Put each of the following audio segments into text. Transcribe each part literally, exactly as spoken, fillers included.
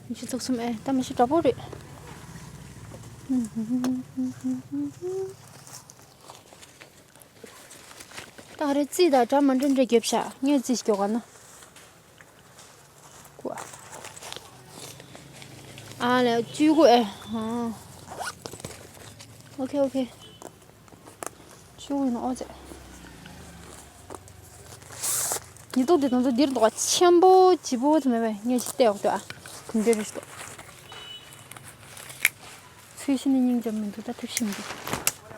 ཉི་ཤུ་རྩ་གསུམ་ཨེ། ད་མི་ཤི་དྲག་པོ་རེད། ད་རེ་རྩིས་དང་འདྲ་མ་འདྲ་འདྲ་རྒྱབ་ཤག་ངས་རྩིས་ཤིག་རྒྱོབ་ག་ན། ཨ་ལས་བཅུ་དགུ་ཨེ། ཨ། ཨོ་ཁེ་ཨོ་ཁེ། ཤུགས་ཡིན་ཨོ་ཙེ། ཉི་གདུགས་འདི་དང་ཚོ་འདིར་འདུག་ཆེན་པོ་ལྗིད་པོ་དེ་མེད་པས་ངས་ཅི་བལྟས་འོག་ཏུ་ཨ། གུམ་འདྲེ་རེ་ཞིག་འདུག་ཚུལ་ཤིན་ནི་སྙིང་རྗེ་མི་འདུག་ད་ཐེབས་ཤིང་འདུག་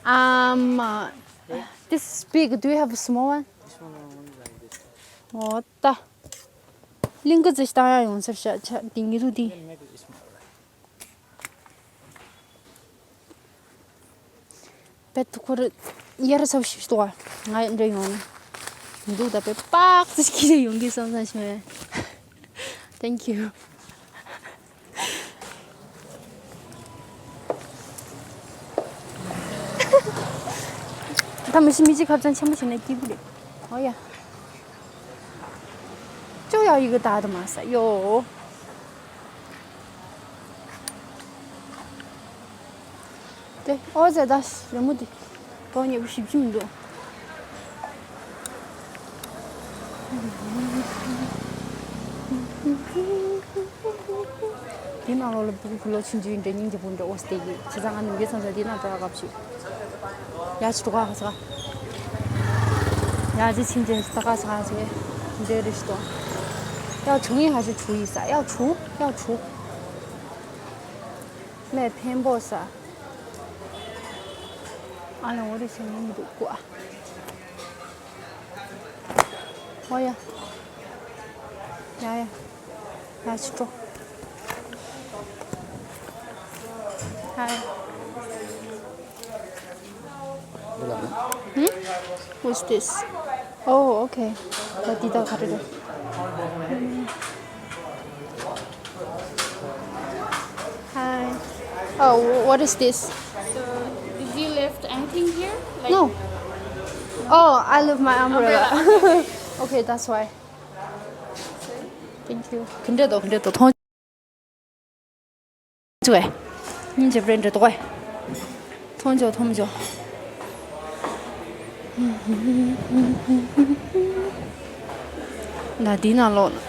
ཨ་མ། This is big. Do you have a small one? This one only like this. ཨོ་ད། གླིང་ག་ཙི་ཞིག་བཏང་ཡ་ཡོང་ཟེར་ཤ་ཆ་འདི་ཉི་གདུགས་འདི། Then maybe it's small, right? བེད་ཁོ་ར་ཡར་ཚབ་ཤིག་ཏོ། ང་འདྲ་ཡོང་ནི་འདུག་ད་བེད་པག་ཙི་ཁྱི་ཡོང་གི་བསམ་བསམ་ཤི་མེད། Thank you. ད་མི་ཤི་མི་ཅི་ཁབ་ཅན་ཆེན་པོ་ཞིག་ནས་སྐྱིད་པོ་རེད། ཨོ་ཡ། ཅོ་ཡ་ཡི་གེ་ད་དུ་མ་ས་ཡོ། དེ་ཨོ་ཟེ་ད་རི་མོ་དེ་ཏོག་ཉེ་པོ་ཞིབ་ཅིང་འདུག་དེ་ནང་ལོགས་ལ་ཕྲུ་གུ་ལོ་ཆུང་ཆུང་འདྲ་སྙིང་རྗེ་པོ་འདྲ་ཨོ་སྟེ་གི་བྱས་ཙང་ང་ནམ་རྒྱུན་མཚམས་མཚམས་དེ་ནང་འགྲོ་ཡག་ག་བྱེད། ཡ་ཆི་འགྲོ་ག་ཧ་ས་ག་ཡ་ཅི་ཕྱིན་ཅན་ད་ག་ས་ག་ཟེ་འདྲ་རེ་ཞིག་ཏོ། ཡ་བྱུང་ཡིན་ཧ་ཅི་བྱུང་ཡིན་ས་ཡ་བྱུང་ཡ་བྱུང་། མེ་འཕེན་པོ་ས། ཨ་ལ་འོ་རེ་ཞིག་མི་འདུག་གོ་ཨ། ཨོ་ཡ། ཡ་ཡ། ཡ་ཕྱི་དྲོ། ཧའི། འདི་ལ་ནི། ཧུམ། What's this? Oh, okay. ད་འདི་ད་ག་རེ་རེད། Hi. Oh, what is this? So, did you left anything here? Like, no. Oh, I left my umbrella. Umbrella, okay. Okay, that's why. Thank you. ག་འདྲ་འདུག་ག་འདྲ་འདུག་མཐོང་ཆུ་བས། སྙིང་རྗེ་པོ་རེད་འདྲ་འདུག་གས། མཐོང་ཆོག་མཐོང་མི་ཆོག་ན་འདི་ནང་ལོགས།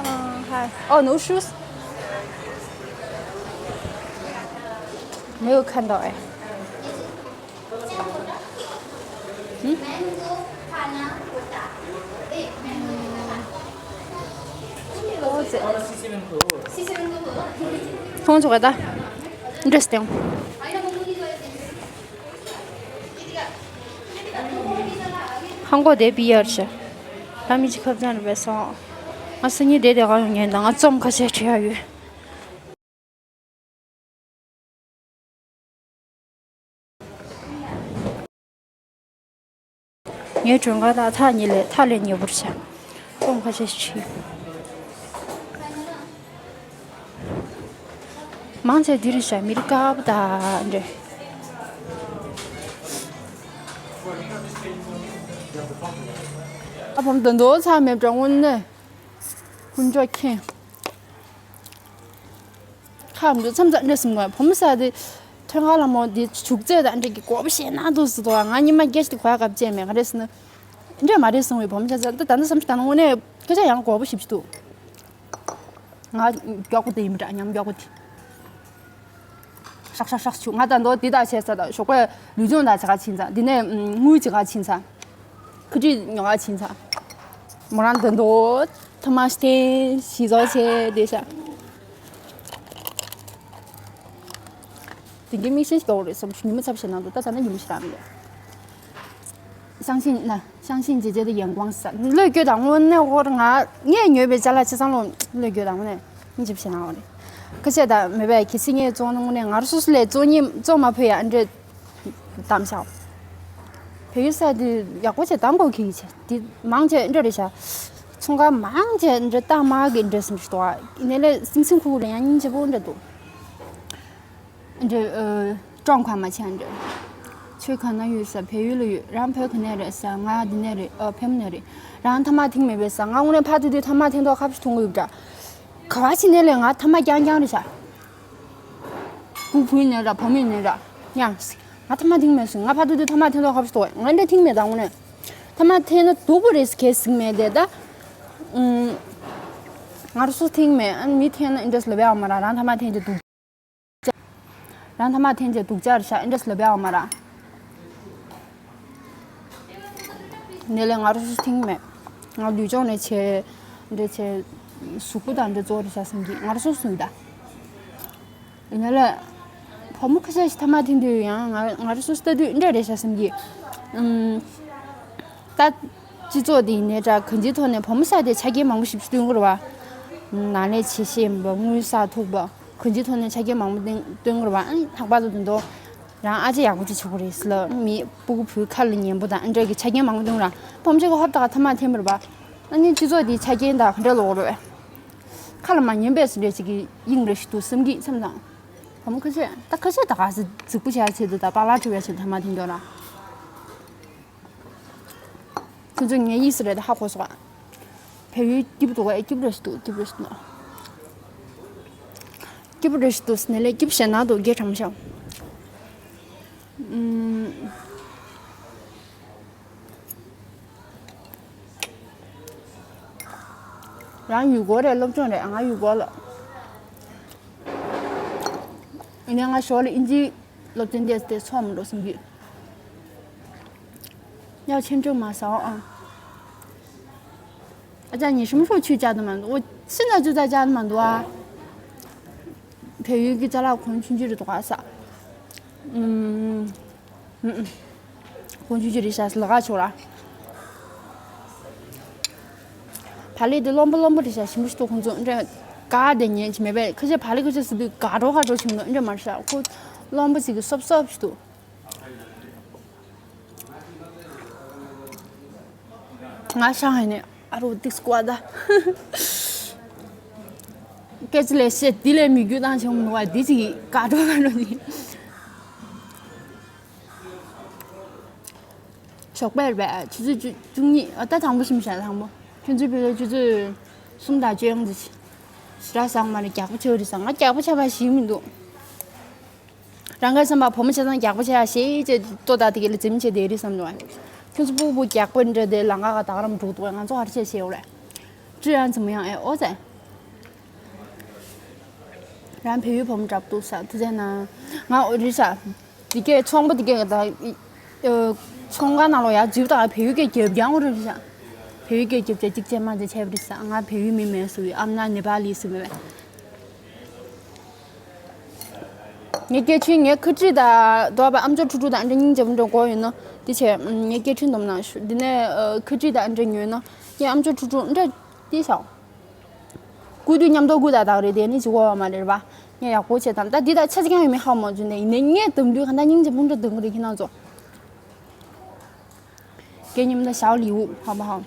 Uh, hi. Oh, no shoes? 没有看到哎。嗯？མཐོང་ཆོག་ག་ད། Interesting. ཧང་གོ་དེ་པི་ཡར་ཤ། ད་མི་ཅི་ཁབ་ཅན་རེད་པས་སོང་། ང་སང་ཉིན་དེ་དེ་ག་ཡོང་ཉན་དང་ང་རྩོམ་ཁ་ཤས་བྲིས་ཡ་ཡོད། ངའི་གྲོན་ཁ་དག་ཐག་ཉེ་ལས་ཐག་ལས་ཉེ་པོར་བྱ། རྩོམ་ཁ་ཤས་ཤིག་བྲིས། མང་ཆེ་འདིར་བཞག་མི་རིགས་དཀར་པོ་དང་འདྲ། ཨ་བམ་དོན་དོ་ཚང་མེད་པྲ་དངོས་གནས་ཀུན་སྤྱོད་མཁན། ཁམ་དུ་མཚམས་མཚམས་འདྲ་སུ་མ་བུ་མོ་ས་དེ་ཐོན་ཁ་ལ་མོ་དེ་བྱུག་རྩེ་དང་འདྲ་གི་གོ་བ་ཤེས་ན་འདུག་སུ་དོ་ང་ཉི་མ་སྐད་ཅིག་གོ་ཡ་གབ་ཅེས་མེད་ག་རེ་སུ་ན། འདྲ་མ་རེད་སོང་བའི་བུ་མོ་ཆ་ཚ་ད་ད་ནི་བསམ་ཤི་ད་ནི་དངོས་གནས་སྐད་ཆ་ཡང་གོ་བ་ཞིབ་ཞིབ་འདུག་ང་མགྱོགས་པོ་དེ་ཡིན་པ་འདྲ་ཉམས་མགྱོགས་པོ་དེ། ཧྲག་ཧྲག་ཧྲག་བྱུག་ང་ད་མདོ་འདི་དག་བྱས་ས་དང་ཞོགས་པའི་ལུས་སྦྱོང་དང་བྱེད་ག་ཕྱིན་ཚ་འདི་ནས་དངུལ་བྱེད་ག་ཕྱིན་ཚ། ཁུ་ཁྲིད་ཉོ་ག་ཕྱིན་ཚ། མོ་རང་ད་མདོ་ཐ་མ་ཤི་ཐེན་ཞི་ཚོགས་བྱས་བསྡད་ཤག་དེང་གི་མིག་ཤེལ་ཞིག་འདོགས་རེད་བསམ་ཉི་མ་ཚབ་བྱས་ནང་དུ་ད་ས་ན་ཉི་མ་ཞིག་རག་མི་ཡོད། 相信那相信姐姐的眼光是 བློས་འགྱོད་དང་དངོས་གནས་ཧོར་ང་ངས་ཉོས་པའི་ཅ་ལག་ཆ་ཚང་ལོ་བློས་འགྱོད་དང་དངོས་གནས་ཉིན་ཅིག་བྱེད་ན་འོ་རེད། ཁ་ཤས་དང་མེད་པས་གལ་སྲིད་ངས་བཙོང་ན་དངོས་གནས་ང་རང་སོ་སོ་ལས་བཙོང་ཉིན་བཙོང་མ་ཕོད་ཡ་འདྲེ་དམ་ཤའོ། བལ་ཡུལ་ས་དེ་ཡག་པོ་བྱས་དམ་གོ་གི་ཡིན་ཆེ་དེ་མང་ཆེ་འདྲེ་རེད་ཤ། ཚོང་ཁང་མང་ཆེ་འདྲེ་རྟགས་མ་གི་འདྲེ་སུ་འདྲེ་ཏོ་ཨ་ཡིན་ནས་ལས་སིང་སིང་ཁུག་ལ་ཡང་ཉིན་ཅིག་པོ་འདྲེ་འདུག་འདྲེ་ཨ་ཀྲོང་ཁ་མ་ཆེ་འདྲེ། ཁྱོད་ག་ན་ཡོད་ས། བལ་ཡུལ་ལ་ཡོད། རང་བོད་ག་ནས་རེད་ས། ང་འདི་ནས་རེད། ཨ། ཕེམ་ནས་རེད། རང་ཐ་མག་འཐེན་མེད་པས་ས། ང་དངོས་གནས་ཕར་ཚུར་དུས་ཐ་མག་འཐེན་ཐོག་ཁ་བྱེད་ཐུང་གི་ཡོད་འདྲ། ག་བ་ཕྱིན་ནས་ལས་ང་ཐ་མག་རྐྱང་རྐྱང་རེད་ཤག་སྤུ་གུ་ཡིན་ནའི་ར། བུ་མོ་ཡིན་ནའི་ར། ཡང་ང་ཐ་མག་འཐེན་མེད་སོང་། ང་ཕར་ཚུར་དུས་ཐ་མག་འཐེན་ཐོག་ཁ་བྱེད་ཐུང་། ང་འདྲ་འཐེན་མེད་ད། དངོས་གནས་ཐ་མག་འཐེན་ན་སྡུག་པོ་རེད་ཟེར་གལ་སྲིད་མེད་དེ་ད། ཨུམ། ང་རང་སོ་སོ་འཐེན་མེད། ཨ། མི་འཐེན་ན་ཨེ་འདྲ་ལབ་ཡག་མ་ར། རང་ཐ་མག་འཐེན་གྱི་འདུག་རང་ཐ་མག་འཐེན་བྱས་སྡུག་ཅག་རེད་ཤག་ཨེ་འདྲ་ལབ་ཡག་མ་ར། ནས་ལས་ང་རང་སོ་སོ་འཐེན་མེད། ང་ལུས་སྦྱོང་ནས་བྱས། འདྲ་བྱས། གཟུགས་པོ་དང་འདྲ་གཙོ་བོ་རེད་ཤག་བསམ་གྱི། ང་རང་སོ་སོ་ཡིན་ད། ཡིན་ན་ལས། བུ་མོ་ཁ་ཤས་ཤིག་ཐ་མག་འཐེན་དུས་ཡང་ང་ང་རང་སོ་སོ་ལྟ་དུས་འདྲ་རེད་ཤག་བསམ་གྱི། ཨུམ། ད། སྤྱི་ཚོགས་འདི་ཡིན་ནའི་འདྲ། གང་ཅིའི་ཐོག་ནས་བུ་མོ་ཤ་དེ་ཆ་རྐྱེན་མང་པོ་ཞིག་སྟོན་གྱི་རེད་བ། ནང་ལས་བྱེད་ཤེས་པ། དངུལ་བསགས་ཐུབ་པ། གང་ཅིའི་ཐོག་ནས་ཆ་རྐྱེན་མང་པོ་སྟོན་སྟོན་གྱི་རེད་བ། ཨང་། ལྷག་པར་དུ་དེ་ཚོ་རང་ཨ་ཅག་ཡག་པོ་ཅིག་བྱེད་དགོས་རེད་ཟེར་ལ། མི་སྤུ་གུ་བུའི་ཁ་ལ་ཉན་པོ་དང་ཨ་འདྲ་གི་ཆ་རྐྱེན་མང་པོ་སྟོན་གྱི་རེད། བུ་མོ་ཅིག་གིས་ཧོབ་ཏེ་ཐ་མག་འཐེན་པ་རེད་བ། ཨ་ནི་སྤྱི་ཚོགས་འདིའི་ཆ་རྐྱེན་དང་ག་འདྲ་ལོག་རེད་བས། ཁ་ལ་མ་ཉན་པས་ཟེར་འདྲ་ཅིག་གི་དབྱིངས་རེ་ཞིག་འདུག་བསམ་གྱི་བསམ་དང་། བུ་མོ་ཁ་ཤས་ད། ཁ་ཤས་ད་ག་ཟེ་རྫིག་པོ་བྱ་བྱེད་དུ་ད་པཱ་ལགས་ཁྲིད་པའི་ཆེད་དུ་ཐ་མག་འཐེན་འདུག་ར། ཁྱོད་ཚོ་ངའི་ཡིག་ཟེར་རེད་ད། ཧ་གོ་སོང་ཨ། བལ་ཡུལ་སྐྱིད་པོ་འདུག་ག་སྐྱིད་པོ་རེད་ཤག་འདུག་སྐྱིད་པོ་རེད་ཤག་འདུག་སྐྱིད་པོ་རེད་ཤག་འདུག་ཟེར་ནས་ལས་སྐྱིད་པོ་བྱས་ན་འདུག་སྐད་གྲགས་མ་ཤོག་ཨུམ། རང་ཡུལ་སྐོར་རེད། སློབ་སྦྱོང་རེད། ང་ཡུལ་སྐོར་ལ། ཡིན་ནའི་ང་ཞོར་ལ་ཨིན་ཇིའི་སློབ་ཚན་བལྟས་ཏེ་ཚོར་མི་འགྲོ་བསམ་གྱི། ཡ། ཆེམ་ཆེམ་མ་ཟ་འོ་ཨ། ཨ་ཅག་ངས་ཞིམ་ཤོག་ཆུ་བཅག་ཏུ་མ་འདུག་འོ། སེམས་ལ་ཅུ་ཙག་བཅག་ཏུ་མ་འདུག་ཨ། བལ་ཡུལ་གྱི་ཅ་ལག་གོང་ཆུང་ཆུང་རེད་འདུག་ག་ས། ཨུམ། ཨུམ། གོང་ཆུང་ཆུང་རེད་ཤག་ལ་ག་ཆོག་ར། བག་ལེབ་དེ་རློན་པོ་རློན་པོ་རེད་ཤག་ཞིམ་པོ་ཞིག་འདུག་ཁོང་ཚོ་འདྲ་ག་དེ་ཉན་གྱི་མེད་པས། ཁ་ཤས་བག་ལེབ་ཁ་ཤས་ཟ་དུས་ག་འགྲོ་ག་འགྲོ་བྱེད་མི་འདུག་འདྲ་མ་རེད་ཤག་ཁོ་རློན་པོ་ཞིག་གི་སོབ་སོབ་ཞིག་འདུག་ང་ཤང་ཧེ་ནས་ཨ་རོ་ཏིག་སྐོར་ད། སྐད་ཆ་ལས་བཤད་འདི་ལས་མི་རྒྱུ་བཏང་བྱུང་མི་འདུག་བ། འདི་ཅིག་ག་འགྲོ་ག་འགྲོ་ནི། ཞོགས་པ་རེད་པས། ཆུ་ཚོད་བཅུ་བཅུ་གཉིས། ཨ། ད་དང་པོ་ཞིམ་ཤག་དང་པོ། ཁྱོད་ཚོའི་བོད་ལ་ཆུ་ཚོད་གསུམ་དང་བཅོ་ལྔ་ཙམ་ཞིག་ཞེ་དྲག་ཟ་མ་རེད། རྒྱགས་པ་ཆེ་བ་རེད་ཟ། ང་རྒྱགས་པ་ཆེ་བ་ཞིག་མི་འདུག་རང་གི་བསམ་པ་བུ་མོ་ཆ་ཚང་རྒྱགས་པ་ཆེ་ཡ་ཞེས་བྱས་ལྟོ་ད་དེ་ག་ལ་འཛེམ་བྱས་བསྡད་རེད་བསམ་འདུག་ཁྱོད་ཚོ་སྤུ་གུ་རྒྱགས་པ་འདྲ་དེ་ལམ་ཁ་ག་ད་ག་རང་འགྲོ་འདུག་ང་ཚོ་ག་རེ་བྱས་བྱས་ཡོད་རེད། ཅི་ཡང་འཛེམ་ཡང་ཨེ་ཨོ་ཙེ། རང་བལ་ཡུལ་བུ་མོ་འདྲ་པོ་འདུག་ས་ཐུགས་རྗེ་གནང་། ང་འོ་རེད་ཤག་འདི་གའི་ཚོང་པ་འདི་གའི་ད། ཨ། ཚོང་ཁང་ནང་ལོགས་ཡར་འཛུལ་དང་བལ་ཡུལ་སྐད་རྒྱབ་རྐྱང་རེད་ཤག་བལ་ཡུལ་སྐད་རྒྱབ་བྱས་གཅིག་བྱས་མ་བྱས་བྱས་པ་རེད་ཤག་ང་བལ་ཡུལ་མི་མིན་ཟེར་བའི། I'm not Nepali ཟེར་བའི། ངའི་སྐད་འཕྲིན་ངའི་ཁ་བྲིས་དང་དོ་བ་ཨམ་ཅོག་ཁྲུ་ཁྲུ་དང་འདྲ་སྙིང་རྗེ་པོ་འདྲ་དགོས་ཡོད་ན་དེ་བྱས། ངའི་སྐད་འཕྲིན་འདོམ་ན་ཞུ། འདི་ནས་ཨ་ཁ་བྲིས་དང་འདྲ་ཉོས་ན་ངའི་ཨམ་ཅོག་ཁྲུ་ཁྲུ་འདྲ་དེ་བྱའོ། སྐུ་དུས་མཉམ་དུ་སྐུ་དང་དག་རེད་དེ་ནི་ཅི་གོ་བ་མ་རེད་པ། ངས་ཡག་པོ་བྱས་དང་ད་འདི་དག་ཆ་ཅི་ཀྱང་ཡོད་མེད་ཧ་གོ་མ་བྱུང་ནས་ཡིན་ནའི་ངས་འདོམ་དུས་ག་འདྲ་སྙིང་རྗེ་པོ་འདྲ་འདོན་གི་རེད་ཁྱེད་རང་ཚོ། སྐད་སྙན་མོ་ད་ཞའོ་ལིའུ་ཧ་པ་ཧ།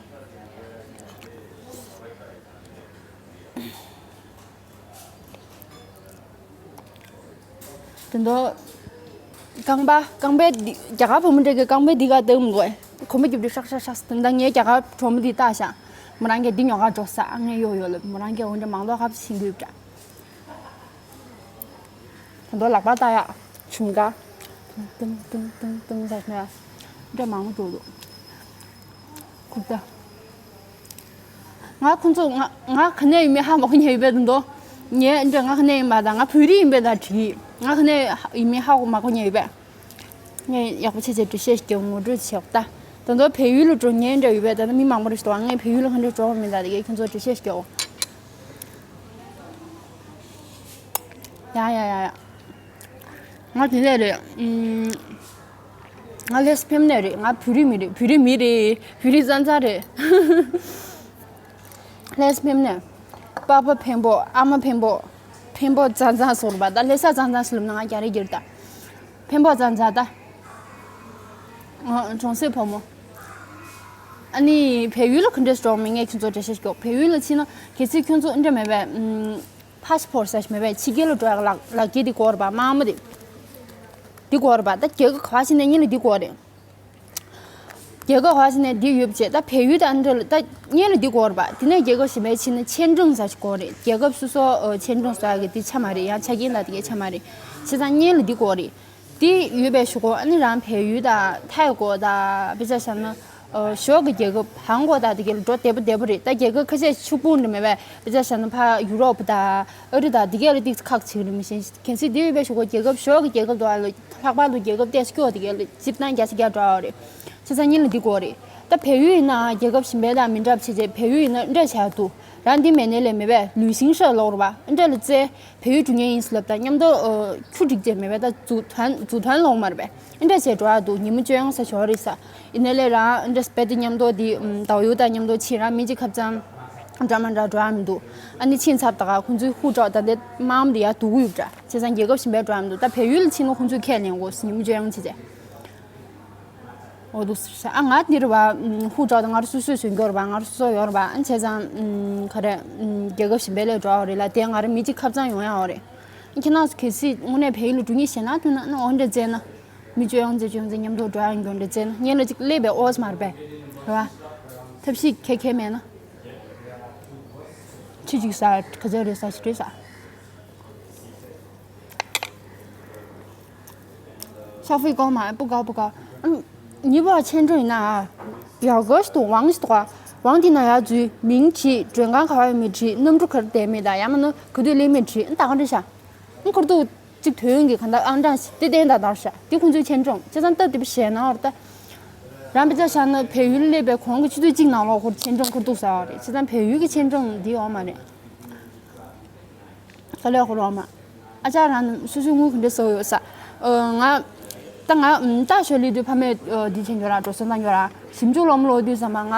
དེ་འདྲ། རྐང་པ་རྐང་པའི་འདི་རྒྱ་གར་བུ་མོ་འདྲ་གི་རྐང་པའི་འདི་ག་བཏང་མི་འདུག་གས། གོམ་པ་རྒྱབ་དུས་ཧྲག་ཧྲག་ཧྲག་དེ་འདྲ་ངའི་རྒྱ་གར་གྲོགས་མོ་འདི་ལྟ་ཤག་མོ་རང་གིས་འདི་ཉོ་ག་འགྲོ་ས་ཨ་ངས་ཡོ་ཡོ་ལབ་མོ་རང་གིས་འོ་འདྲ་མང་ལོག་ཧབ་ཕྱིན་དུས་འདྲ། ད་དུང་ལག་པ་ལྟ་ཡག་ཆུམ་ཀ། ཏུང་ཏུང་ཏུང་ཏུང་ཟེར་ནས་འདྲ་མང་པོ་འགྲོ་འདུག་ཁུག་ཏ། ང་ཁོང་ཚོ་ང་ང་ག་ནས་ཡིན་མིན་ཧ་མ་གོ་མཁན་ཡོད་པས་ད་དུང་། ངས་འདྲ་ང་ག་ནས་ཡིན་པ་དང་ང་བོད་རིགས་ཡིན་པས་ད་དྲིས། ང་ག་ནས་ཡིན་མིན་ཧ་གོ་མ་གོ་མཁན་ཡོད་པས། ངས་ཡག་པོ་བྱས་བྱས་འགྲེལ་བཤད་ཞིག་རྒྱག་ངོ་སྤྲོད་བྱས་ད། ད་དུང་བལ་ཡུལ་ལ་འགྲོ་ངས་འདྲ་ཡོད་པས་ད་ནི་མི་མང་པོ་རེ་ཞིག་འདུག་ང་བལ་ཡུལ་ལ་ག་འདྲ་འགྲོ་བ་མིན་ད་དེ་གས་ཁྱོད་ཚོར་འགྲེལ་བཤད་ཞིག་རྒྱག་ཡ་ཡ་ཡ་ཡ། ང་དེ་ནས་རེད། ཨུམ། ང་ལྷ་ས་ཕེབས་ནས་རེད། ང་བོད་རིགས་མི་རེད། བོད་རིགས་མི་རེད། བོད་རིགས་ཙང་ཙང་རེད། ལྷ་ས་ཕེབས་ནས། པ་ཕ་འཕན་པོ་ཨ་མ་འཕན་པོ། འཕན་པོ་ཙང་ཙང་ཟེར་བ་ད་ལྷ་ས་ཙང་ཙང་ཟེར་ལབ་ན་ང་རྒྱ་རིགས་རྒྱུར་ད། འཕན་པོ་ཙང་ཙང་ད། ཨ། གྲོང་གསེབ་བུ་མོ། ཨ་ནི་བལ་ཡུལ་ལ་ག་འདྲས་འགྲོ་མིན་ངས་ཁྱོད་ཚོར་འགྲེལ་བཤད་ཞིག་རྒྱོབ། བལ་ཡུལ་ལ་ཕྱིན་ན་གལ་སྲིད་ཁྱོད་ཚོ་འདྲ་མེད་པས། ཨུམ། ཕ་སི་པོར་ཟེར་ཞིག་མེད་པས་ཕྱི་རྒྱལ་ལ་འགྲོ་ཡག་ལག་ལག་འཁྱེར་དེ་དགོས་རེད་པ་དམར་མོ་དེ། འདི་དགོས་རེད་པ། ད་རྒྱལ་ཁབ་ག་བ་ཕྱིན་ནས་སྔོན་ལ་འདི་དགོས་རེད། རྒྱལ་ཁབ་ག་བ་ཕྱིན་ནས་འདི་ཡོད་པ་བྱས། ད་བལ་ཡུལ་དང་འདྲ་ལ་ད་སྔོན་ལ་འདི་དགོས་རེད་པ། དེ་ནས་རྒྱལ་ཁབ་གཞན་པའི་ཕྱིན་ན་签证ཟེར་ཞིག་དགོས་རེད། རྒྱལ་ཁབ་སོ་སོ་ཨ་签证ཟེར་ཡག་གི་འདི་ཆ་མ་རེད། ཡང་ཆ་རྐྱེན་དང་དེ་གའི་ཆ་མ་རེད། བྱས་ཙང་སྔོན་ལ་འདི་དགོས་རེད། དེ་ཡོད་པའི་གཞུག་གུ་ཨ་ནི་རང་བལ་ཡུལ་དང་ཐའི་གོ་དང་དཔེ་ཆ་བཞག་ན། ཨ་ཞོགས་ཀྱི་རྒྱལ་ཁབ་ཧང་གོ་དང་དེ་གའི་ལ་འགྲོ་བདེ་པོ་བདེ་པོ་རེད། ད་རྒྱལ་ཁབ་ཁ་ཤས་ཕྱུག་པོ་འདྲ་མེད་པས། དཔེ་ཆ་བཞག་ན་ཕར་ཡུ་རོབ་དང་ཨ་རི་དང་དེ་གའི་ལ་ཏིག་ཁག་ཅིག་རེད། མི་ཤེས། གལ་སྲིད་དེ་ཡོད་པའི་གཞུག་གུ་རྒྱལ་ཁབ་ཞོགས་ཀྱི་རྒྱལ་ཁབ་དུ་ལྷག་པར་དུ་རྒྱལ་ཁབ་ཏོག་ཙམ་སྐྱོ་བ་དེ་གའི་ལ་སྤྱིར་བཏང་བརྒྱ་ཆ་བརྒྱ་འགྲོ་ཡོད་རེད། བྱས་ཙང་སྔོན་ལ་འདི་དགོས་རེད། ད་བལ་ཡུལ་ཡིན་ན་རྒྱལ་ཁབ་གཞན་པའི་དང་མི་འདྲ་བ་བྱས་རྗེས་བལ་ཡུལ་ཡིན་ན་འདྲ་བྱ་འདུག་རང་འདི་མེད་ནའི་ལས་མེད་པས་旅行社ལབ་རེད་པ། འདྲ་ལ་བཙལ། བལ་ཡུལ་འགྲོ་མཁན་ཡིན་ཟེར་ལབ་དང་མཉམ་དུ་ཨ་ཁྱུ་སྒྲིག་བྱས་མེད་པས། ད་ཛུའུ་ཐན་ཛུའུ་ཐན་ལོག་མ་རེད་པས། འདྲ་བྱས་འགྲོ་ཡག་འདུག་ཉི་མ་བཅོ་ཡང་ས་ཞོར་རེད་ས། ཡིན་ནའི་ལས་རང་འདྲ་སྤེ་ཏི་མཉམ་དུ་འདི་ཨམ་导游དང་མཉམ་དུ་ཕྱིན། རང་མི་གཅིག་ཁ་ཙམ་འདྲ་མ་འདྲ་འགྲོ་ཡག་མི་འདུག་ཨ་ནི་ཕྱིན་ཚར་ད་ག་ཁོང་ཚོའི་ཧུ་ཀྲའོ་ད་འདི་མའམ་འདི་ཡར་འདུག་གི་ཡོད་པ་འདྲ། བྱས་ཙང་རྒྱལ་ཁབ་གཞན་པའི་འགྲོ་ཡག་མི་འདུག་ད་བལ་ཡུལ་ལ་ཕྱིན་ན་ཁོང་ཚོས་ཁས་ལེན་དགོས། ཉི་མ་བཅོ་ཡང་བྱས་རྗེས། འོ་འདུག་ཟེར་ཤག་ཨ་ང་འདི་རེད་པ། ཧུ་ཀྲའོ་དང་ང་རང་སོ་སོས་བཟོས་རྒྱུ་རེད་པ། ང་རང་སོ་སོ་ཡོད་རེད་པ། ཨ་བྱས་ཙང་ཨམ་ག་རེ་ཨམ་རྒྱལ་ཁབ་གཞན་པའི་ལ་འགྲོ་ཡག་རེད་ལ། དེ་ང་རང་མི་གཅིག་ཁ་ཙམ་ཡོང་ཡག་རེད། ཨ་ཁྱེད་རང་ཚོ་གལ་སྲིད་དངོས་གནས་བལ་ཡུལ་ལ་འགྲོ་མཁན་ཞེད་སྣང་ཐོན་ན་ཨ་ནི་འོ་འདྲ་བཙལ་ན། མི་བཅོ་ཡང་བཙལ་བཅོ་ཡང་བཙལ་མཉམ་དུ་འགྲོ་ཡག་འགྲོ་འདྲ་བཙལ་ན་སྔོན་ལ་གཅིག་སླེབས་པའི་འོ་ཙམ་མ་རེད་པས། རེད་པ། ཐབས་ཤེས་ཁྱད་ཁྱད་མེད་ན། ཆུ་གཅིག་ཟ་ག་ཚོད་རེད་ཟ་ཞིག་རེད་ཟ། 消费高吗？不高不高。嗯，你不要签证呢啊，表格是读王是读啊，王的那要注明其准刚考完没去，那么就可得没的，要么呢，可对里面去，你打个这下，你可都这团给看到安站是对对的当时，对工作签证，这张到底不写呢？的，然后再想呢，培育那边可能去对进脑了或者签证可多少的，这张培育个签证的要么的。 ག་ལེར་ཧོ་རོག་མ། ཨ་ཅག་རང་སོ་སོའི་དངུལ་ག་འདྲ་བཟོ་ཡོད་ས། ཨ་ང་། ད་ང་ད་ཞོར་ལས་དུས་ཕ་མས་འདི་བྱེད་འགྱོ་ར་འགྲོ་སོང་ད་འགྱོ་ར། ཞིབ་འཇུག་སློབ་མ་ལོག་དུས་ཙམ་པ་ང་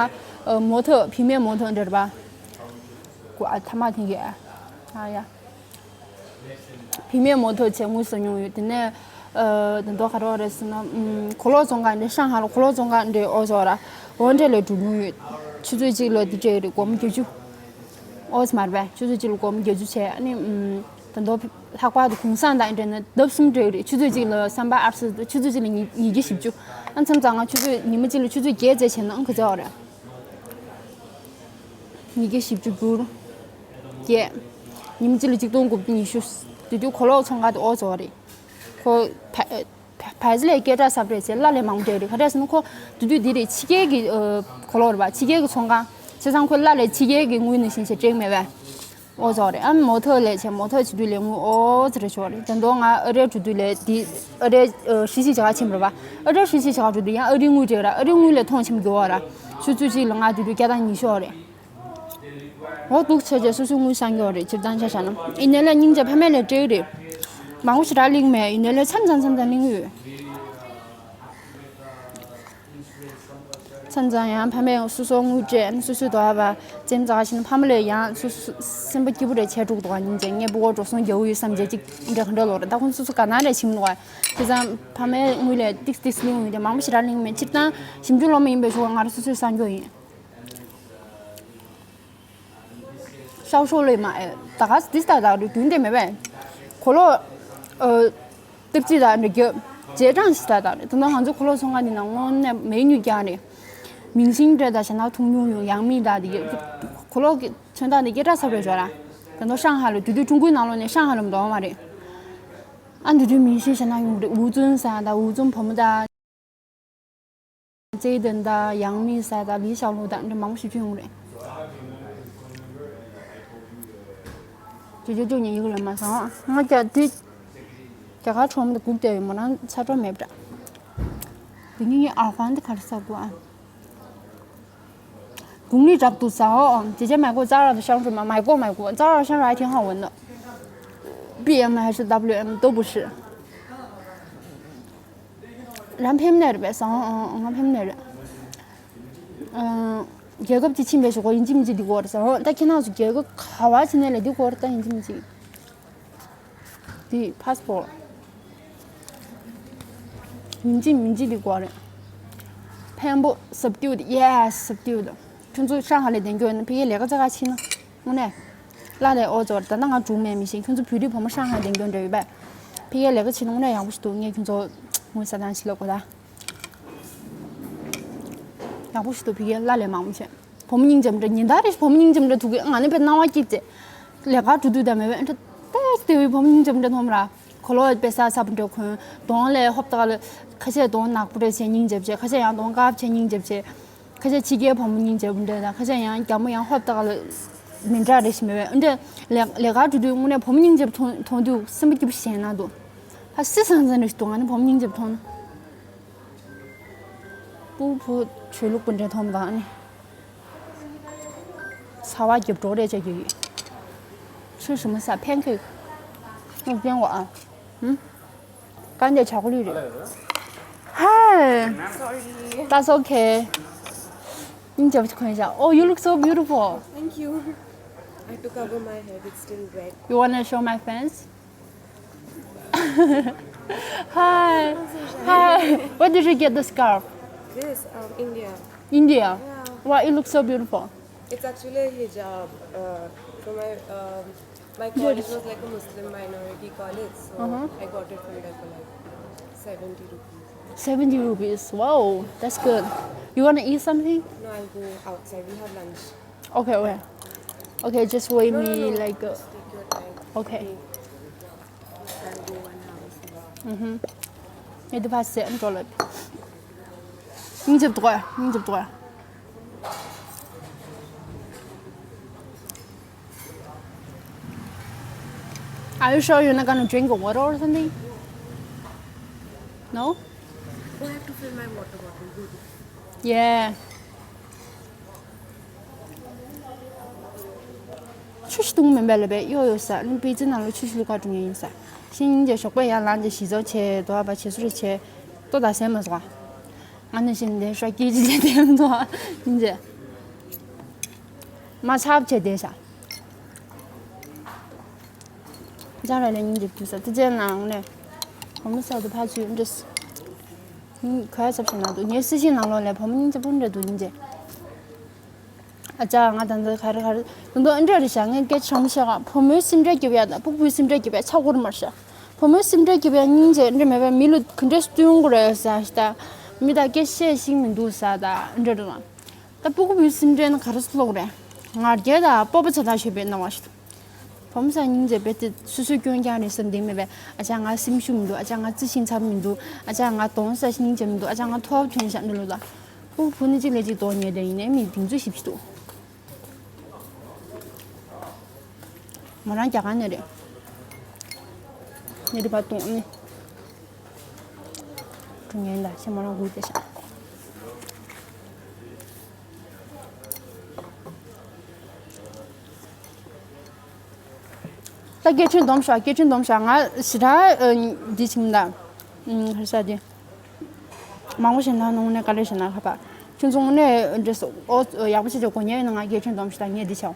མོ་ཐོ་བི་མའི་མོ་ཐོ་འདྲ་རེད་པ། ཀུ་ཨ་ཐ་མ་དེ་གས། ཨ་ཡ། བི་མའི་མོ་ཐོ་བྱས་དངུལ་བཟོ་མྱོང་ཡོད། དེ་ནས་ཨ་ད་དུང་ག་རེ་རེད་ཟེར་ན། ཨམ་གོས་ལོག་བཙོང་ག་འདྲ་ཧྲང་ཧའེ་ལ་གོས་ལོག་བཙོང་ག་འདྲ་འོ་བཟོ་ར། འོ་འདྲ་ལས་འགྲོ་མྱོང་ཡོད། ཆུ་ཚོད་གཅིག་ལ་འདི་འདྲ་རེད། སྒོར་མོ་བརྒྱད་ཅུ། ཨོ་ཙི་མར་བས་ཆུ་ཚོད་གཅིག་ལ་སྒོར་མོ་བརྒྱད་ཅུ་བྱས། ཨ་ནི་ཨམ་ད་དུང་ལྷག་པར་དུ་གུང་སེང་དང་འབྲེལ་ནས་ལྡབ་གསུམ་སྤྲད་རེད། ཆུ་ཚོད་གཅིག་ལ་སམ་པ་ཨབ་སི། ཆུ་ཚོད་གཅིག་ལ་ཉིས་ཉིས་བརྒྱ་བཞི་བཅུ། ཨ་མཚམས་ཙང་ང་ཆུ་ཚོད་ཉི་མ་གཅིག་ལ་ཆུ་ཚོད་བརྒྱད་ཙམ་བྱས་ན་ཨང་ག་ཚོད་ཡོད་རེད། ཉིས་བརྒྱ་བཞི་བཅུ་དགུ། བརྒྱད། ཉི་མ་གཅིག་ལ་གཅིག་སྟོང་དགུ་བརྒྱ་ཉི་ཤུ། དེ་དུས་གོས་ལོག་ཚོང་ཁང་དེ་ཨོ་ཙི་རེད། ཁོ་ཕ་ཕ་ཕ་ཟི་ལས་སྐད་གྲགས་ཚ་པོ་རེད་ཟེར། གླ་ལས་མང་པོ་སྤྲད་རེད། ག་རེ་ཟེར་ན་ཁོ་དེ་དུས་འདི་རེད། ཕྱི་རྒྱལ་གྱི་ཨ་གོས་ལོག་རེད་པ། ཕྱི་རྒྱལ་གྱི་ཚོང་ཁང་། བྱས་ཙང་ཁོ་གླ་ལས་ཕྱི་རྒྱལ་གྱི་དངུལ་ནང་བཞིན་བྱས་སྤྲད་མེད་པས། ཨོ་ཙི་རེད། ཨ་མོ་ཐོ་ལས་བྱས་མོ་ཐོ་བྱེད་དུས་ལས་དངུལ་ཨོ་ཙི་རེ་ཤོར་རེད། ད་དུང་ང་ཨ་རིར་འགྲོ་དུས་ལས་འདི་ཨ་རིར་ཨ་ཧྲི་ཤི་བྱ་ག་ཕྱིན་པ་རེད་པ། ཨ་རིར་ཧྲི་ཤི་བྱ་ག་འགྲོ་དུས་ཡང་ཨ་རིའི་དངུལ་སྤྲད་ར། ཨ་རིའི་དངུལ་ལས་ཐོངས་ཆེན་པོ་རྒྱོབ་པ་ར། ཆུ་ཚོད་གཅིག་ལ་ང་དེ་དུས་བརྒྱ་དང་ཉི་ཤུ་རེད། འོ་འདུག་བྱས་རྗེས་སོ་སོའི་དངུལ་བསགས་རྒྱུ་རེད། སྤྱིར་བཏང་ཆ་བཞག་ན། ཡིན་ནའི་ལས་སྙིང་རྗེ་ཕ་མས་ལས་སྤྲད་ཀྱི་རེད། མང་པོ་ཞེ་དྲག་གླེང་མེད། ཡིན་ནའི་ལས་མཚམས་མཚམས་མཚམས་མཚམས་གླེང་གི་ཡོད། མཚམས་མཚམས་ཡང་ཕ་མས་སོ་སོ་དངུལ་སྤྲད་ནས་སོ་སོའི་དོ་བ་བ་ཙེམ་ཙག་ཕྱིན་ན་ཕ་མ་ལས་ཡང་སོ་སོ་སེམས་པ་སྐྱིད་པོ་རེ་བྱས་འགྲོ་གི་འདུག་ག་སྙིང་རྗེ། ངས་སྤུ་གུ་འགྲོ་སོང་རྒྱག་གི་ཡོད་བསམ་བྱས་ཅིག་འདྲ་ག་འདྲ་ལོག་རེད། ད་ཁོང་སོ་སོ་ག་ན་རེ་ཕྱིན་མི་འདུག་ག་བྱས་ཙང་ཕ་མའི་དངུལ་ལས་ཏིག་ཏིག་གླེང་ཡོང་དུས་མང་པོ་ཞེ་དྲག་གླེང་མེད། སྤྱིར་བཏང་ཞིབ་འཇུག་སློབ་མ་ཡིན་པའི་ཆོག་ག་ང་རང་སོ་སོས་གསར་འགྱུར་ཡིན། ཤའོ་ཧྲོ་ལེ་མ་ཨེ། ད་ག་སི་ཏི་སི་ད་ད་རུ་རྒྱུན་དེ་མེད་པས། གོས་ལོག་ཨ་ཏིབ་ཙི་ད་འདྲ་རྒྱབ། རྗེས་འབྲང་ཞིག་ད་ད་རེད། ད་ང་ཚོ་གོས་ལོག་ཚོང་ཁང་འདི་ནང་དངོས་གནས་མེད་ཉུལ་རྐྱང་རེད། མིང་སྲིང་འདྲ་ད་ཞེ་ན་མཐོང་མྱོང་ཡོང་ཡང་མི་ད་འདི་གོས་ལོག་གི་མཚོན་རྟགས་འདི་སྐད་གྲགས་ཚ་པོ་རེད་ཤག་ར། ད་དུང་ཧྲང་ཧའེ་ལ་དུས་དུས་ཀྲུང་གོའི་ནང་ལོགས་ནས་ཧྲང་ཧའེ་ལ་མི་འདུག་མ་རེད། ཨ་དུས་དུས་མིང་སྲིང་ཞེ་ན་ཡོང་གི་རེད། ཝུ་ཙུན་ཟེར་ད་ཝུ་ཙུན་བུ་མོ་ད། ཙེ་ཏན་དང་ཡང་མི་ས་དང་ལི་ཞའོ་ལུ་དང་འདྲ་མང་པོ་ཞིག་བྱུང་ཡོང་རེད། ཇོ་ཇོ་ཇོ་ཉན་ཡིག་ལ་མ་སོང་། ང་རྒྱ་དེ་རྒྱ་གར་ཁྲོམ་དུ་སྒུག་བསྡད་ཡོད། མོ་རང་ཚ་དྲོད་མེད་པ་འདྲ། དེ་ཉིན་ངའི་ཨར་ཧོན་དེ་ག་རེ་ཟ་དགོས་ཨ། གུང་ནི་རབ་ཏུ་ཟ་འོ།姐姐买过Zara的香水吗？买过，买过。Zara的香水还挺好闻的。B M还是W M都不是。 རང་ཕེབས་ནས་རེད་པས་ཟེར། ཨང་ཨང་ང་ཕེབས་ནས་རེད། ཨང་རྒྱལ་ཁབ་ཅིག་ཕྱིན་པའི་ཞོགས་ཀ་ཡིན་གཅིག་མིན་གཅིག་འདི་དགོས་རེད་ཟེར། ཨང་ད་ཁྱེད་རང་ཚོ་རྒྱལ་ཁབ་ག་བ་ཕྱིན་ནས་ལས་འདི་དགོས་རེད། ད་ཡིན་གཅིག་མིན་གཅིག་འདི་ཕ་སི་པོར་ཡིན་གཅིག་མིན་གཅིག་འདི་དགོས་རེད། འཕན་པོ་སབ་ཏིའུ་དེ། ཡེ་སི་སབ་ཏིའུ་དེ། ཁྱོད་ཚོ་ཧྲང་ཧའེ་ལ་བསྡད་རྒྱུ་ཡོད་ན་ཕ་གིར་ལས་ཀ་བྱེད་ག་ཕྱིན་ན། དངོས་གནས། ལ་ལས་ཨོ་ཙོར་ད་ལྟ་ང་འབྲུག་མེད་མི་ཤེས། ཁྱོད་ཚོ་བོད་རིགས་བུ་མོ་ཧྲང་ཧའེ་བསྡད་རྒྱུ་འདྲ་ཡོད་པས། ཕ་གིར་ལས་ཀ་བྱེད་ནོ་ཡག་པོ་ཞིག་འདུག་ངས་ཁྱོད་ཚོ་ངོ་ས་དང་ཞིག་ལབ་དགོས་ད། ཡག་པོ་ཞིག་འདུག་ཕ་གིར་གླ་ལས་མང་པོ་བྱས། བུ་མོ་སྙིང་རྗེ་མོ་འདྲ་ཉིན་ལྟར་རེ་བུ་མོ་སྙིང་རྗེ་མོ་འདྲ་ཐུག་གི་ང་ནི་བས་སྣང་བ་སྐྱིད་ཅེ། ལས་ཀ་འགྲོ་དུས་ད་མེད་པས་འདྲ་ཏོག་ཙམ་བདེ་བའི་བུ་མོ་སྙིང་རྗེ་མོ་འདྲ་མཐོང་མ་ར། གོ་ལོ་པེ་ས་ས་བུ་འདྲ་གོན་གདོང་ལས་ཧོབ་ཏག་ལ་ཁ་ཤས་གདོང་ནག་པོ་འདྲ་བྱས་སྙིང་རྗེ་བྱས་ཁ་ཤས་ཡང་གདོང་དཀར་བྱས་སྙིང་རྗེ་བྱས། ཁ་ཤས་ཕྱི་རྒྱལ་བུ་མོ་སྙིང་རྗེ་པོ་འདྲ་དང་ཁ་ཤས་ཡང་རྒྱ་མོ་ཡང་ཧོབ་ཏག་ལ་མི་འདྲ་རེ་ཞིག་མེད་པས་འདྲ། ལས་ལས་ཀ་འགྲོ་དུས་དངོས་གནས་བུ་མོ་སྙིང་རྗེ་པོ་མཐོང་མཐོང་དུས་སེམས་པ་སྐྱིད་པོ་ཞིག་བྱས་ན་འདུག་ཧ་སི་སང་སང་རེ་ཞིག་འདུག་ང་ནི་བུ་མོ་སྙིང་རྗེ་པོ་མཐོང་ན། སྤུ་གུ་ཆོས་ལུགས་པོ་འདྲ་མཐོང་གང་ནི། ཚ་བ་རྒྱབ་འགྲོ་རེ་བྱ་རྒྱུ་ཡིན། ཆུ་ཞིམ་མོ་ས་ཕན་ཁེག་ངས་བསྟན་གོ་ཨ། ཧུམ། ཀ་འདི་ཆོ་ཀོ་ལེ་ཊི་རེད། Hi. Sorry. That's okay. ཡིན་རྒྱབ་ཁོན་ཤག Oh, you look so beautiful. Thank you. I had to cover my head, it's still wet. You wanna show my fans? Hi. Hi. Where did you get the scarf? This, um, India. India? Yeah. Wow, it looks so beautiful. It's actually a hijab. Uh, from my, um, my college was like a Muslim minority college, so Uh-huh. I got it from there for like seventy rupees. Seventy rupees. Wow, that's good. You wanna eat something? No, I'll go outside. We have lunch. Okay, okay. Okay, just wait No, no, me no. like uh, Just take your time. Okay. I'll go one hour. Mm-hmm. ཡ་དུ་ཕ་སེ་འགྲོ་ལ། སྙིང་རྗེ་པོ་འདུག་ག་སྙིང་རྗེ་པོ་འདུག་ག Are you sure you're not gonna drink a water or something? No? Oh, I have to fill my water bottle. Good. Yeah. ཆུ་ཞིག་བཏུང་མིན་པ་ལ་བས་གཡོ་ཡོད་ས་ནི་པི་ཙི་ནང་ལ་ཆུ་ཞིག་བླུགས་ག་འགྲོ་ངེས་ཡིན་ས། ཤིང་སྙིང་རྗེ་ཞོགས་པ་ཡར་ལངས་ཏེ་ཞིག་ཚོགས་བྱས་དོ་བ་བྱེད་སུ་རེ་བྱས་ལྟོ་ད་ཟས་མ་ཟོ། ང་ནི་ཤིང་འདི་ཤོག་སྐྱིད་ཅི་ལས་དེ་མ་ཐོག་སྙིང་རྗེ། མ་ཆབ་བྱས་བསྡད་ཤག་ཅང་ར་ལས་སྙིང་རྗེ་བུ་ས་དེ་ཅན་ནང་ནས་གོང་མོ་ས་དུ་ཕ་ཚུལ་འདྲི། ཁོའི་ཚབ་ཞིག་ན་འདུག་ངའི་སྲི་ཤིང་ནང་ལོགས་ལས་བུ་མོ་སྙིང་རྗེ་པོ་འདྲ་འདུག་སྙིང་རྗེ། ཨ་ཅག་ང་ད་ལྟ་ག་རེ་ག་རེ་ད་དུང་འདྲ་རེ་བྱ་ངས་སྐད་ཆ་མི་བཤད་ག་བུ་མོའི་སེམས་ཁྲལ་རྒྱབ་ཡ་དང་ཕྲུ་གུའི་སེམས་ཁྲལ་རྒྱབ་ཡ་ཆ་འགོར་མར་བྱ། བུ་མོའི་སེམས་ཁྲལ་རྒྱབ་ཡ་སྙིང་རྗེ་འདྲ་མེད་པའི་མི་ལ་ག་འདྲས་སྟོན་དགོས་རེད་ཟ་ཞིག་ད། མི་དང་སྐད་བཤད་ཤེས་མི་འདུག་ཟ་ད་འདྲ་འདྲ་ལ། ད་ཕྲུ་གུ་བུའི་སེམས་ཁྲལ་ན་ག་རེ་སློག་རེད། ང་རྒྱལ་དང་སྤོབས་པ་ཚ་ཐག་ཆོད་པའི་སྣང་བ་ཞིག་འདུག་བུ་མོ་ས་སྙིང་རྗེ་རྦད་དེ་སོ་སོའི་སྐྱོན་རྐྱང་རེད་བསམ་བསྡད་མེད་པས་ཨ་ཅག་ང་སེམས་ཤུགས་མི་འདུག་ཨ་ཅག་ང་རྩི་ཤིང་འཚབ་མི་འདུག་ཨ་ཅག་ང་གདོང་ས་སྙིང་རྗེ་མི་འདུག་ཨ་ཅག་ང་ཐོབ་ཐོན་ཤག་འདི་ལོ་ད། ཨུ་བུ་ནི་གཅིག་ལས་གཅིག་གདོང་ཉེས་དེ་ཡིན་ནའི་མི་སྡིག་མཛུབ་ཞིབ་ཞིག་འདུག་མོ་རང་རྒྱ་གར་ནས་རེད། ནི་རི་བ་ཏུང་ནི། ཀྲུང་ཡན་ད་ཤེ་མོ་རང་སྒུག་བསྡད་ཤག་ད་སྐད་ཆེན་སྡོམ་ཤག་སྐད་ཆེན་སྡོམ་ཤག་ང་ཞེ་དྲག་འདི་བྱིངས་ད། ག་རེ་ཟ་འདི། མང་པོ་ཞེ་ན་ནང་ནས་ག་རེ་ཞེ་ན་ཁ་པ། ཁྱོད་ཚོ་དངོས་གནས་འདྲེ་སོ་ཨོ་ཡག་པོ་བྱེད་ཆོག་གོ་ཉལ་ཡིན་ན་ང་སྐད་ཆེན་སྡོམ་ཤག་ད་ངས་འདི་བྱའོ།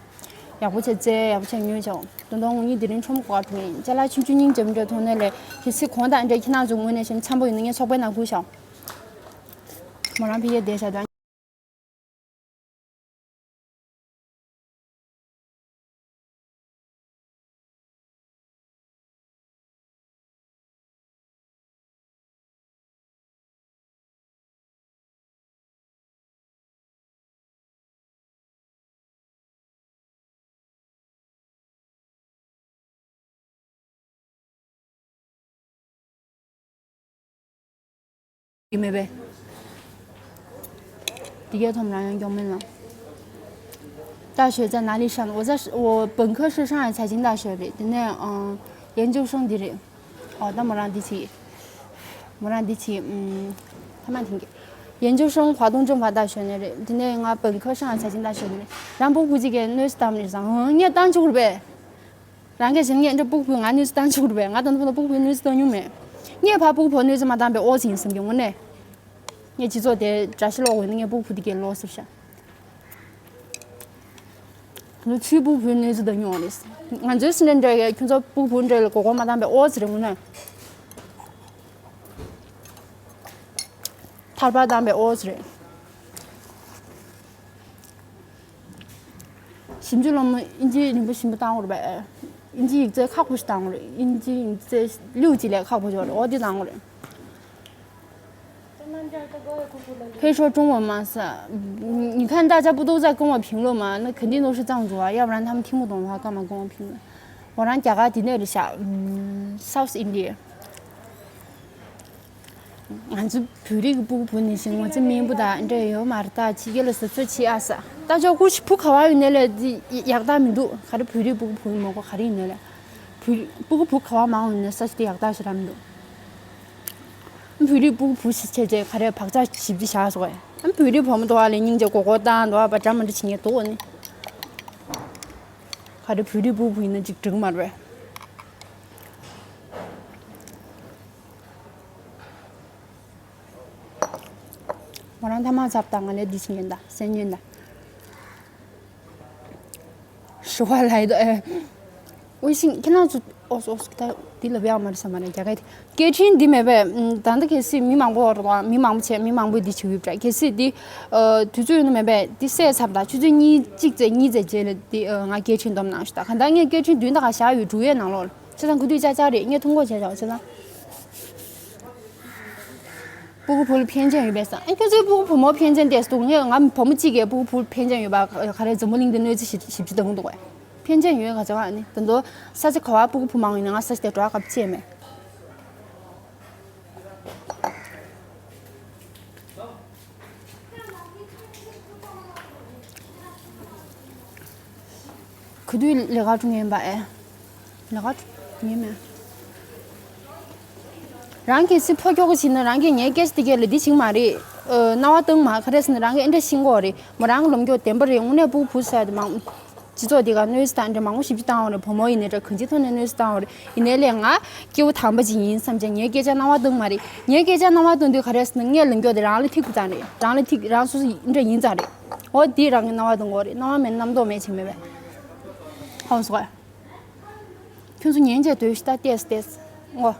ཡག་པོ་བྱས་རྩེ་ཡག་པོ་བྱས་ཉོས་བྱའོ། དོན་དག་ངུ་གཉིས་དེ་རིང་ཁྲོམ་གོ་བ་ཐུག་ཡིན་ཅ་ལག་ཆུང་ཆུང་སྙིང་རྗེ་མོ་འདྲ་མཐོང་ནས་ལས་གལ་སྲིད་གོང་དང་འདྲ་ཁྱེད་རང་ཚོ་ངོས་ནས་ཞེ་ན་འཚམ་པོ་ཡིན་ན་ངས་ཚོགས་པའི་ནང་སྒུག་ཤག་མོ་རང་ཕི་ཡ་བསྡད་ཤག་ད། ཡིན་མེད་པས། འདི་གའི་ཐོམ་རང་ཡང་མགྱོགས་མིན་ལ། 大学在哪里上的？我在我本科是上海财经大学的，དེ་ནས་ཨང་研究生འདི་རེད། ཨོ་ད་མོ་རང་འདི་བྱེད། མོ་རང་འདི་བྱེད། ཨུམ། ཐ་མ་དེང་གི། 研究生华东政法大学ནས་རེད། དེ་ནས་ང་本科上海财经大学ནས་རེད། རང་ཕྲུ་གུ་གཅིག་གིས་གནོད་འཚེ་བཏང་ནས་བཟང་ཧང་ངས་བཏང་ཆོག་རེད་པས། རང་གིས་བྱས་ན་ངས་འདྲ་ཕྲུ་གུ་ང་གནོད་འཚེ་བཏང་ཆོག་རེད་པས། ང་ད་ནུ་ཕྲུ་གུ་གནོད་འཚེ་བཏང་མྱོང་མེད། ངས་ཕ་ཕྲུ་གུ་གནོད་འཚེ་མ་བཏང་པའི་ཨོ་ཙི་ཡིན་བསམ་གྱི་ངོ་ནས། ངས་སྤྱི་ཚོགས་དེ་དགྲ་ཤ་སློག་དགོས་ན་ངས་ཕྲུ་གུ་དེ་གའི་ལོག་ཟེར་ཤག་ལོ་ཚུལ་ཕྲུ་གུའི་གནོད་འཚེ་དང་མྱོང་བ་རེད། ང་ཚོའི་སེམས་ཁྲལ་འདྲ་ཡས་ཁྱོད་ཚོ་ཕྲུ་གུ་འདྲ་ལ་མགོ་སྐོར་མ་བཏང་པའི་ཨོ་ཙི་རེད་ངོ་ནས། ཐར་པ་བཏང་པའི་ཨོ་ཙི་རེད། ཞིབ་འཇུག་སློབ་མ་ཨིན་ཇི་རིང་པོ་ཞིབ་པོ་བཏང་དགོས་རེད་པས། 印尼语最靠谱是当然，印尼语最六级来靠谱就是我就当然。可以说中文吗？是，你看大家不都在跟我评论吗？那肯定都是藏族啊，要不然他们听不懂的话，干嘛跟我评论？我让假嘎迪内里下，嗯，South India。 ང་ཚོ་བོད་རིགས་ཀྱི་སྤུ་གུ་བུ་ནི་ཞིང་ངོ་ཚ་མིན་པོ་དང་འདྲ་ཡོད་མ་རེད། ད་ཕྱི་རྒྱལ་ལ་ཟ་ཚོད་ཆེ་ཨ་ས། ད་ཅོག་ཀུ་ཤི་བུ་ག་བ་ཡོད་ནས་ལས་འདི་ཡག་རྟགས་མི་འདུག་ག་རེ་བོད་རིགས་སྤུ་གུ་བུ་མོ་གོ་ག་རེ་ཡིན་ནས་ལས། བོད་སྤུ་གུ་བུ་ག་བ་མང་ཡོད་ནས་ས་ཞིག་དེ་ཡག་རྟགས་ཞིག་ར་མི་འདུག་བོད་རིགས་སྤུ་གུ་བུ་ཞིག་བྱས་རྗེས་ག་རེ་བག་ཆགས་ཞིབ་ཅིག་བཞག་སོང་ཨེ། བོད་རིགས་བུ་མོ་དོ་བ་ལས་སྙིང་རྗེ་གོ་གོ་བཏང་དོ་བ་འདྲ་མི་འདྲ་བྱེད་ངེས་འདུག་ཨ་ནི། ག་རེ་བོད་རིགས་སྤུ་གུ་བུ་ཡིན་ན་ཅིག་འགྲིག་མ་རེད། ང་རང་ཐ་མག་ཚབ་དང་ང་ལས་འདི་ཕྱིན་ཉན་ད་སེན་ཉན་ད། ཞུ་བ་ལ་ཡི་དོ་ཨེ། ཨོ་ཤིང་ཁྱེད་རང་ཚོ་ཨོ་སོ་ཨོ་སོ་ད་འདི་ལ་བས་མ་རེད་ས་མ་རེད་རྒྱ་སྐད་དེ། སྐད་འཕྲིན་འདི་མེད་པས་ད་ལྟ་གལ་སྲིད་མི་མང་པོ་བར་དང་མི་མང་པོ་བྱས་མི་མང་པོས་འདི་བྱེད་ཡོད་པ་འདྲ། གལ་སྲིད་འདི་དུས་ཚོད་ཡོད་ན་མེད་པས་འདི་སད་ཚབ་དང་ཆུ་ཚོད་གཉིས་གཅིག་ཙམ་གཉིས་ཙམ་རྗེས་ལ་འདི་ང་སྐད་འཕྲིན་སྡོམ་གནང་ཞུ་ད། གང་ལྟར་ངས་སྐད་འཕྲིན་བདུན་དང་ག་བཞག་ཡོད་དྲུག་ཡས་ནང་ལོགས་ལ་བྱས་ཙང་གུ་དུས་ཅག་ཅག་རེད། ངས་ཐུང་གོ་བྱས་བཞག་བྱས་ཙང་། སྤུ་གུ་བུ་ལ་འཕེན་ཆེན་ཡོད་པས་སམ། ཨ་ཁྱོད་ཚོའི་སྤུ་གུ་བུ་མོ་འཕེན་ཆེན་ཏེས་འདུག་ངས་ང་བུ་མོ་གཅིག་གིས་སྤུ་གུ་བུ་འཕེན་ཆེན་ཡོད་པ་ག་རེ་འཛམ་བུ་གླིང་འདི་གནོད་འཚེ་ཞིབ་ཞིབ་ཅིག་བཏང་འདུག་གས། འཕེན་ཆེན་ཡོད་ག་ཚོད་ཨ་ནི་ད་དུང་ས་ཆ་ག་བ་སྤུ་གུ་བུ་མང་ཡོད་ན་ང་ས་ཆ་དེ་འགྲོ་བ་སྐབས་ཅེས་མེད། ག་དུས་ལས་ཀ་འགྲོ་ངེས་པ་ཨེ། ལས་ཀ་འགྲོ་ངེས་མེད། རང་གལ་སྲིད་ཕོ་ཁྱོ་ག་ཞིག་ན་རང་གིས་ངའི་སྐད་ཆ་དེ་གས་ལ་འདི་བྱིང་མ་རེད། ཨ་རྣ་བ་གཏོང་མ་ག་རེ་ཟེར་ན་རང་གིས་ཨེ་འདྲ་ཤེས་དགོས་རེད་མོ། རང་ལོ་མགྱོགས་བདེན་པ་རེད། དངོས་གནས་སྤུ་གུ་བུ་ཟེར་དེ་མང་སྤྱི་ཚོགས་འདི་ག་གནོད་འཚེ་དང་འདྲ་མང་པོ་ཞིབ་ཅིག་བཏང་བ་རེད། བུ་མོ་ཡིན་ནའི་འདྲ་གང་ཅིའི་ཐོག་ནས་གནོད་འཚེ་བཏང་བ་རེད། ཡིན་ནའི་ལས་ང་སྐྱེ་བོ་དམ་པ་ཅིག་ཡིན་བསམ་བྱས་ངའི་སྐད་ཆ་རྣ་བ་གཏོང་མ་རེད། ངའི་སྐད་ཆ་རྣ་བ་གཏོང་དུས་ག་རེ་ཟེར་ན་ངའི་ལོ་མགྱོགས་དེ་རང་ལ་ཐིག་པ་ཙང་རེད། རང་ལ་ཐིག་རང་སོ་སོ་འདྲ་ཡིན་ཙང་རེད། འོ་དེ་རང་གི་རྣ་བ་གཏོང་དགོས་རེད། རྣ་བ་མེད་རྣམ་རྟོག་མེད་ཅིག་མེད་པས། ཧོ་སོ། ཁྱོད་ཚོ་ཉན་བྱས་སྡོད་ཤི་ད་ལྟས་ལྟས། འོ།